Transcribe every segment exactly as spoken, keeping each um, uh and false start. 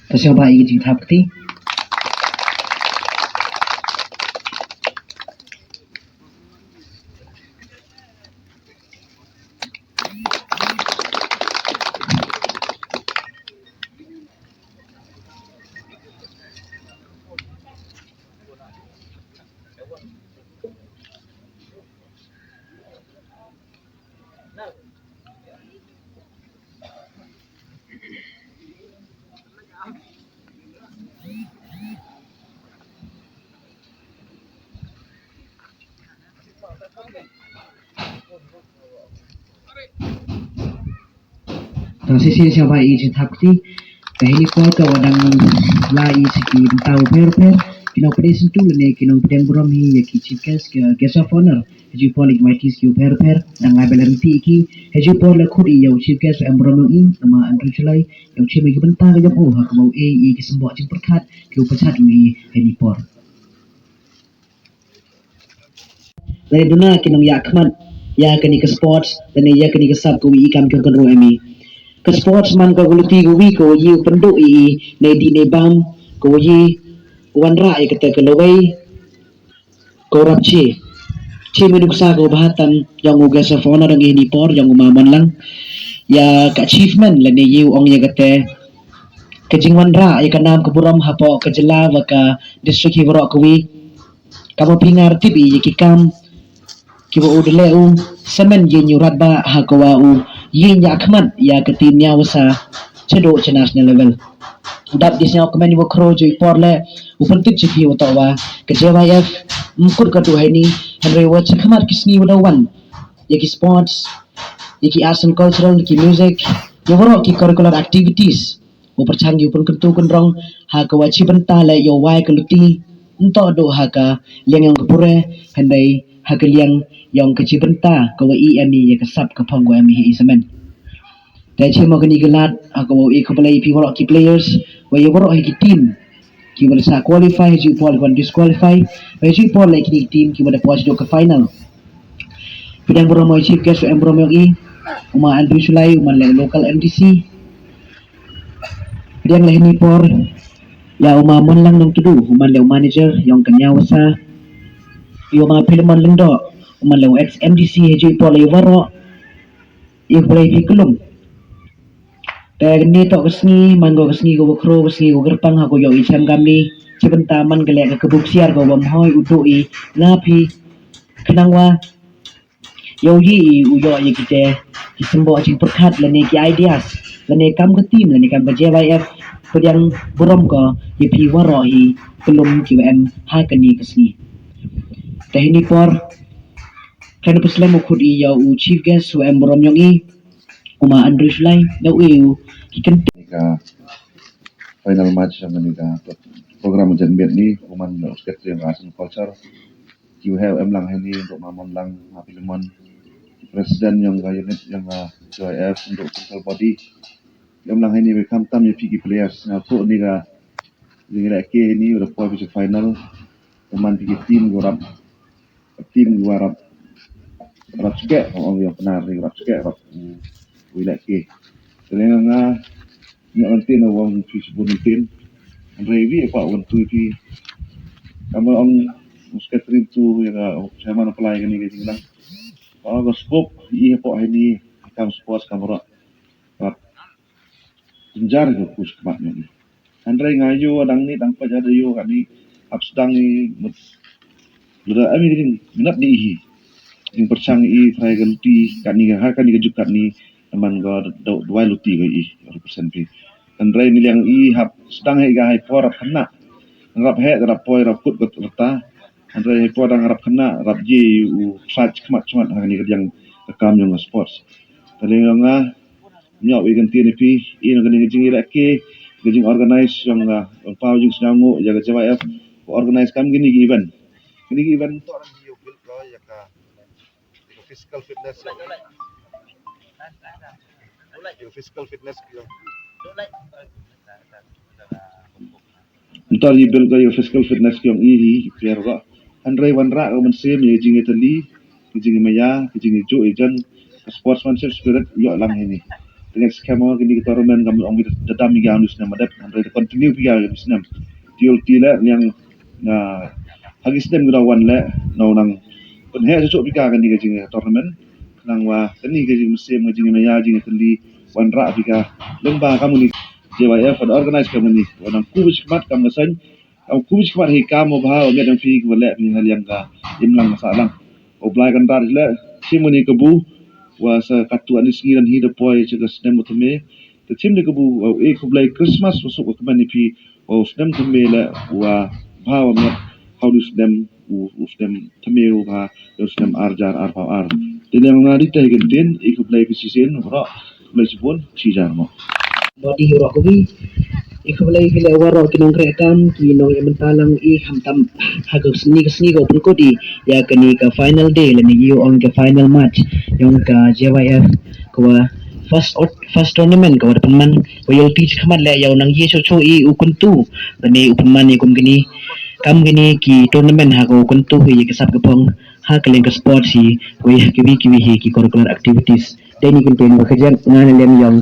Te sngewbha ïa ki jingthap kti. Te shisien sngewbha ïa ki jingthap kti. Te ha kane ka por ka ba dang la ïa ki bynta bapher bapher, ki nongpynïaid syntu lane ki nongpdiang burom hi ïa ki chief guest, ki guest of honor, ha kane ka por la ki invitees ki bapher bapher dang la beh lynti ïa ki. Ha kane ka por la khot ïa u chief guest ba em burom ïa u, u ma Andrew Shullai, ïa u shim ïa ki bynta ka jong u ha kaba u ai ïa ki symboh jingpyrkhat kiba u pynshad ïa u ha kane ka por. Lane duna ki nongïakhmat ïa kane ka sports lane ïa kane ka sap kaba i kam ki hok kynroi em i. Ka sports man ka ka luti ka wi ka wa ïa u pynduh i i ne dih ne bam, ka wa ïa u wanrah ïa kata ka lawei ka wa rap che. Che me nuksa ka wa bha tam jong u guest of honor jong i ni por jong u ma Mon Lang. Ïa ka achievement lane ïa u ong ïa kata ka jingwanrah ïa ka nam ka burom hapoh ka jylla wa ka district hi waroh ka wi. Kaba phi ngar tip i ïa ki kam kiba u da leh u, samen ïa ñu rat ba ha ka wa u ïa ïa khmat ïa ka team nia wasa chaduh cha national level. Dap di sñiaw kmen ïa wa khro ju i por leh u pyntip cha phi wa toh wa ka J Y F mkut ka duh haini, hynrei wa cha khmat ki sngi wa da wan ïa ki sports, ïa ki arts and cultural, ki music, ïa waroh ki curricular activities. U pyrchang ïa u pynkyntu kynrong ha ka wa chi bynta leh ïa u wai ka luti. Nto duh ha ka liang yong ka pure, hynrei ha ka liang yong ka chi bynta ka wa i em i ïa ka sap ka phong wa em i ha i samen. Te chi mo kani ka lad ha ka wa i khublei phi waroh ki players wa ïa waroh ha ki team ki wa da sa qualify, ha ju i por ki wa disqualify, wa ha ju i por leh kini ki team ki wa da poi sha ka final. Pdiang burom ïa u chief guest wa em burom ïong i, u ma Andrew Shullai, u man leh local M D C. Pdiang leh hini por ïa u ma Mon Lang Nongtdu, u man leh u manager yong ka nia wasa. Ïa u ma Philemon Lyngdoh, u man leh u ex M D C, ha ju i por leh ïa waroh. Ïa u Blei phi khlum. Te kani toh ka sngi, man ko ka sngi ko ba khro, ka sngi ko kyrpang ha ko ïoh i chem kamni. Chi bynta man ka leh ka kbuk siar ko bam hoi u duh i nga phi. Khnang wa ïa u ïa i u ïoh ïa kite ki symboh jingpyrkhat lane ki ideas lane kam ka team lane kam ka J Y F. Pdiang burom ko ïa phi waroh hi khlum ki wa em ha kani ka sngi. Te hini por khlem pynslem u khut i ïa u chief guest wa em burom ïong i, u ma Andrew Shullai, da u i u ki kynti. Ka final match jong kani ka program jan miet ni, u man u secretary jong ka Arts and Culture. Ki wa em lang hini, u ma Mon Lang, ma Philemon, president jong ka unit jong ka J Y F, u central body. Em lang hini, wa kham tam ïa phi ki players. Nga tu ni ka jingïalehke hini, wa da poi phi cha final. Wa man phi ki team wa rap, team wa rap, rap chkeh, ong ong ïa u Pnar ni rap chkeh, rap u, u ïalehke. Te lei nga nga, nga ong tien, wa ong phi shu bun tien. Hynrei wi pa ong tu phi. Kam ong secretary tu ïa ka chairman apply kani ka jinglang. Pa ong ka scope i hapoh hini, kam sports kam rap. Rap jynjar ka kus khmat ngi. Hynrei nga ïoh dang ni dang pajah da ïoh kani hap sdang i mut. Lada em i jing minat di hi. Jing pyrchang i trai ka luti kani ka ha kani ka juk kani. Naman ka da duwai luti ka i represent pi. Hynrei ni liang i hap sdang hi ka hai por hap khynnah. Rap heh rap poi rap kut ka rta. Hynrei hai por dang rap khynnah rap ji u sach khmat khmat ha kani ka jang ka kam jong ka sports. Tali nga nga Ñiah wi kan tien ïa phi, ïa kane ka jingïalehke, ka jingorganize jong, ah, jong paw jingsngewnguh ïa ka J Y F, ka organize kam kine ki event. Kine ki event to ram ïa ka, ïa ka physical fitness. Ïa ka physical fitness. Ntar i build ka ïa physical fitness ki ong i hi, i player ka. Hynrei wanrah ka mynsiem ïa jingïatylli, ki jingïamaya, ki jingïajuh ïajan, ka sportsmanship spirit ïoh lang hini. Tang skhem kine ki tournament kam ong da dam ïa ka u snem, ma dep hynrei da continue ïa ka u snem. Te ïoh ti leh liang, ah, ha ki snem ki da wan leh, nang pynheh shuh shuh ïa ka kane ka jing tournament. Nang wa kane ka jingmynsiem, ka jingmyntoi, jingtylli wanrah ïa ka lyngba ka muni J Y F da organize ka muni. Wa nang ku bishik mat kam ka saiñ, kam ku bishik mat hi kam wa bha wa miat ïa phi ki wa leh phi ha liang ka imlang ka sahlang. U Blai kan rat leh shi muni ka bu wa sa katto katne sngi lane hi da poi sha ka snem u thymme. Te shim ne ka bu, wa u e khublei Christmas wa suk wa kmen ïa phi, wa u snem thymme leh wa bha wa miat, ha u snem, u, u snem thymme wa bha, u snem ar hajar arphew ar. Te leh nga ri te hi kyntien, e khublei phi shisien, waroh, khublei shibun, shi hajar mo. Body waroh kawei, e khublei phi leh waroh ki nongkreh tam, ki nongïalam bynta lang, i khamtam ha ka sngi ka sngi ka u pynkut i ïa kane ka final day lane ïa u ong ka final match jong ka J Y F ka wa first ot-, first tournament ka wa da pynman, wa ïoh ti chi khmat leh ïa u nang ïa shuh shuh i u kyntu lane u pynman ïa kum kine, kam kine ki tournament ha ka u kyntu ïa ka sap ka phong ha ka liang ka sport hi, wa ïa kiwi kiwi hi ki curricular activities. Dei ni kyntien wa ka jang nga na lem ïong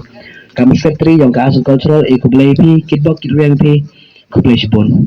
kam secretary ïong ka Arts and Cultural, e khublei phi, kitbok kitrwiang phi, khublei shibun.